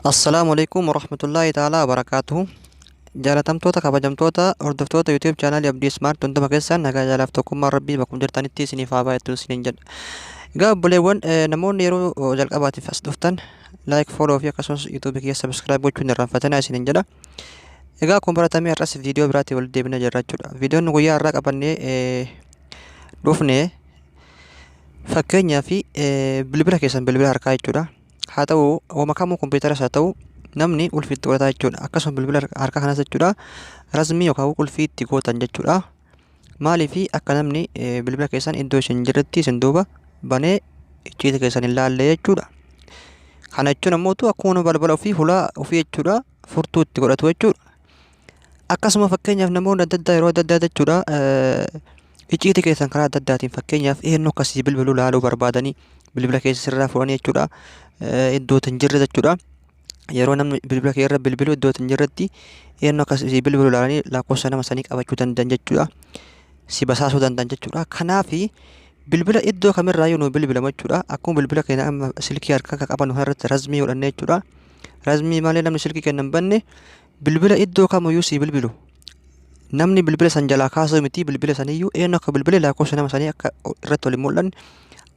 Assalaamu alaikum warahmatullaahi ta'aalaa wabarakaatuhu. Jaalatamtoota, kabajamtoota hordoftoota YouTube chaanaalii Abdii Smart, hunduma keessan nagaa jaalaaf tokkummaan Rabbii bakkuma jirtanitti isiniif haa baay'atu isiniin jedha. Egaa obboleewwan, namoonni yeroo jalqabaatiif as dhuftan like, follow fi akkasumas YouTube kiyya subscribe gochuun hin irraanfatinaa isiniin jedha. Egaa akkuma baratamee har'as viidiyoo biraatiin walitti deebinee jirra jechuudha. Viidiyoon guyyaa har'aa qabannee dhufne, fakkeenyaaf bilbila keessan, bilbila harkaa jechuudha. Haa ta'u wama kamuu, kompiitaras haa ta'u, namni qulfii itti godhataa jechuudha. Akkasuma bilbila harkaa kanas jechuudha. Rasmii yookaan qulfii itti gootan jechuudha. Maaliif? Akka namni bilbila keessan iddoo isin jirretti isin duuba banee icciita keessan hin laalle jechuudha. Kana jechuun ammoo akkuma balbala ofii, hulaa ofii jechuudha, furtuu itti godhatu jechuudha. Akkasuma fakkeenyaaf namoonni adda addaa yeroo adda addaa jechuudha icciitii keessan karaa adda addaatiin, fakkeenyaaf eenyu akkasii bilbiluu laaluu barbaadanii bilbila keessa sirraa fuudhanii jechuudha, iddoo hin jirre jechuudha. Yeroo namni bilbila kee irra bilbilu iddoo hin jirretti eenyu akkasii bilbiluu laalanii lakkoofsa nama sanii qabachuu danda'an jechuudha. Si basaasuu danda'an jechuudha. Kanaafi bilbila iddoo kamirraayyuu nu bilbilamu jechuudha. Akkuma bilbila keenya amma silkii harkaa kan qabannu irratti rasmii godhannee jechuudha. Rasmii malee namni silkii keenya hin banne, bilbila iddoo kamiyyuu si bilbilu. Namni bilbila san jalaa kaasuu miti, bilbila saniyyuu eenyu akka bilbile lakkoofsa nama sanii akka irratti waliin mul'anne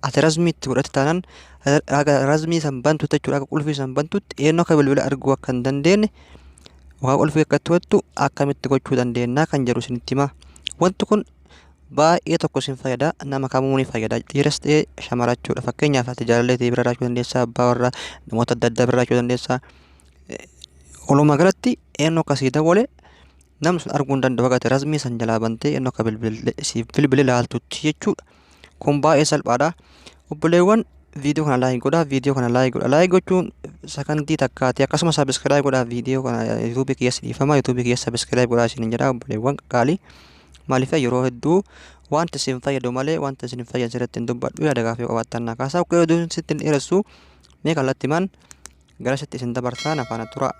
ati rasmii itti godhatte taanaan, haga rasmii san bantutti jechuudha, akka qulfii san bantutti eenyu akka bilbila arguu akka hin dandeenye waa qulfii akka itti godhattu akkamitti gochuu dandeenya kan jedhu isinitti hima. Wanti kun baay'ee tokko isin fayyada, nama kamuu ni fayyada, dhiiras ta'ee shamara jechuudha. Fakkeenyaaf ati jaalallee ta'e bira jiraachuu dandeessa, abbaa warraa, namoota adda addaa bira jiraachuu dandeessa. Walumaa galatti eenyu akkasii dawwale namni sun arguu hin danda'u haga ati rasmii san jalaa bantee eenyu akka siif bilbile laaltutti jechuudha. Kun baay'ee salphaadha. Obboleewwan, viidiyoo kana like godhaa, viidiyoo kana like godhaa. Like gochuun sakandii takkaati. Akkasuma subscribe godhaa viidiyoo kana, YouTube kiyya dhiifama, YouTube kiyya subscribe godhaa isiniin jedha, obboleewwan qaalii. Maaliif? Yeroo hedduu wanta isin fayyadu malee wanta isin hin fayyadne sirriitti hin dubbadhu. Yaada gaafii qabaattan na kaasaa. Okkee, oduu sitti hin dheeressu, mee kallattimaan gara sitti isin dabarsaa, na faana tura.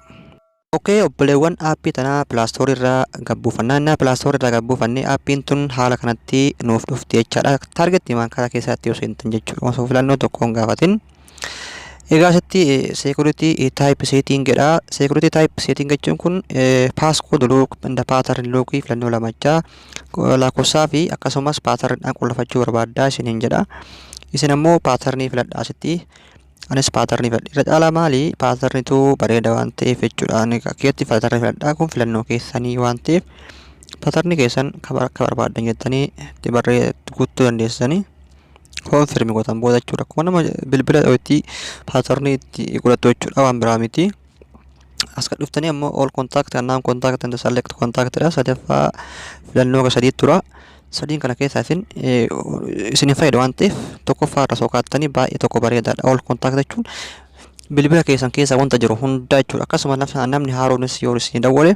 Okay, obboleewwan, aappii tanaa Play Store irraa gabbuufannaa. Innaa Play Store irraa gabbuufannee aappiin tun haala kanatti nuuf dhufti jechaadha. Targetti maan karaa keessatti yoo seentan jechuudha. Osoo filannoo tokko hin gaafatin. Egaa asitti security type setting jedha. Security type setting jechuun kun passcode lock and pattern lock, filannoo lamachaa lakkoofsaa fi akkasumas pattern qullafachuu barbaaddaa isiniin jedha. Isin ammoo patternii filadhaa asitti. Anis patternii filadha. Irra caalaa maali? Patternitu bareeda waan ta'eef jechuudha. Ani akkeetti patternii filadhaa, kun filannoo keessanii waan ta'eef patternii keessan akka barbaaddan jettanii itti barree guutuu dandeessanii confirm gootan booda jechuudha. Akkuma nama bilbila itti patternii itti godhattu jechuudha, waan biraa miti. As kan dhuftanii ammoo all contact, unknown contact and select contact dha. Sadaffaa filannoo sadii tura. Sadiin kana keessaa isin isin fayyada waan ta'eef tokkoffaa irra sokaattanii baay'ee tokko bareedaadha. All contact jechuun bilbila keessan keessa wanta jiru hunda jechuudha. Akkasuma namni haaroonis yoo isin dawwale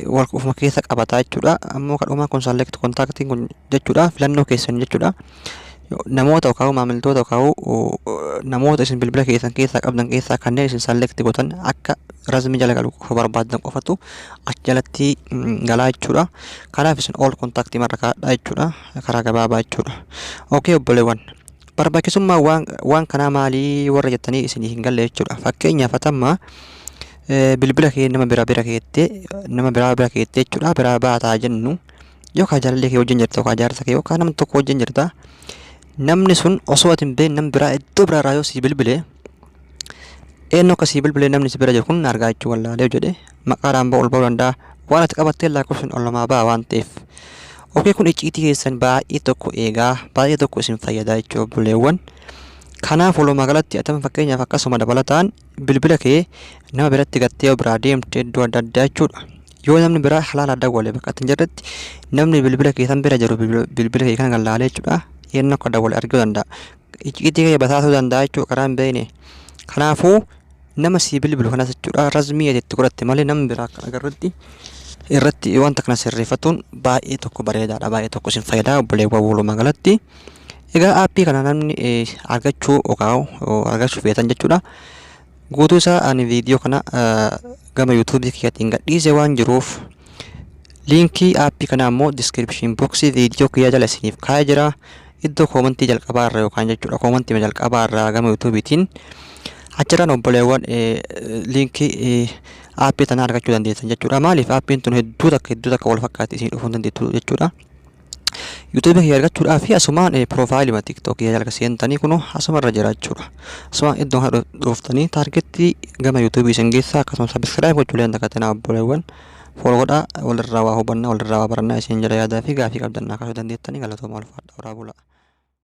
wal ofuma keessa qabataa jechuudha. Ammoo kadhumaa kun select contactiin kun jechuudha filannoo keessan jechuudha. Namoota yookaan maamiltoota yookaan namoota isin bilbila keessan keessaa qabdan keessaa kanneen isin select gootan akka rasmii jala galu qofa barbaadan qofatu achi jalatti galaa jechuudha. Kanaaf isin all contactii marra kaa'adhaa jechuudha. Karaa gabaabaa jechuudha. Okay, obboleewwan. Barbaachisummaa waan kanaa maalii warra jettanii isinii hin galle jechuudha. Fakkeenyaaf atamma bilbila kee nama bira bira keettee, nama biraa bira keettee jechuudha, biraa baataa jennu, yookaan jaalallee kee wajjin jirta yookaan jaarsa kee yookaan nama tokko wajjin jirta. Namni sun osoo ati hin beekne namni biraa iddoo biraarraa yoo sii bilbile, eenyu akka sii bilbile namni si bira jiru kun argaa jechuu wallaalee jedhe maqaadhaan ba'u ol ba'uu danda'a. Waan ati qabattee lakkoofsi ol namaa ba'a waan ta'eef. Okay, kun icciitii keessan baay'ee tokko eegaa, baay'ee tokko isin fayyada jechuudha, obboleewwan. Kanaaf walumaa galatti atama fakkeenyaaf akkasuma dabalataan bilbila kee nama biratti gattee yoo biraa deemte iddoo adda addaa jechuudha. Yoo namni biraa halaala dawwale bakka ati hin jirretti, namni bilbila kee san bira jiru bilbila kee kana kan laalee jechuudha. Eenyu akka dawwale arguu danda'a. Icciitii kee basaasuu danda'a jechuudha karaa hin beekne. Kanaafuu nama sii bilbilu kanas jechuudha rasmii ati itti godhatte malee namni biraa akka agarrutti irratti wanta kana sirreeffatuun baay'ee tokko bareedaadha, baay'ee tokko isin fayyada, obboleewwan, walumaa galatti. Egaa aappii kana namni argachuu yookaan argachuu feetan jechuudha. Guutuu isaa ani viidiyoo kana gama YouTubeii kiyyaatiin gadhiise waan jiruuf, liinkii aappii kanaa immoo description boxii viidiyoo kiyyaa jala isiniif kaa'ee jira. Iddoo commentii jalqabaa irra yookaan jechuudha commentii jalqabaa irraa gama YouTubeiitiin Achirraan obboleewwan liinkii aappii tanaa argachuu dandeessan jechuudha. Maaliif aappiin tun hedduu takka hedduu takka wal fakkaatti isin dhufuu hin dandeettu jechuudha. Yuutuubii kiyya argachuudhaaf asumaan piroofaayilima TikTokii jala seentanii kunoo asuma irra jira jechuudha. Asuma iddoo kana dhuftanii taargeettii gama yuutuubii isin geessaa akkasuma sabiskiraayib gochuu illee hin dagatinaa obboleewwan. Fooloo godhaa walirraa waa hubannaa walirraa waa barannaa isin jala yaadaa fi gaafii qabdan naa kaasuu dandeettanii galatooma ulfaadha horaa bulaa.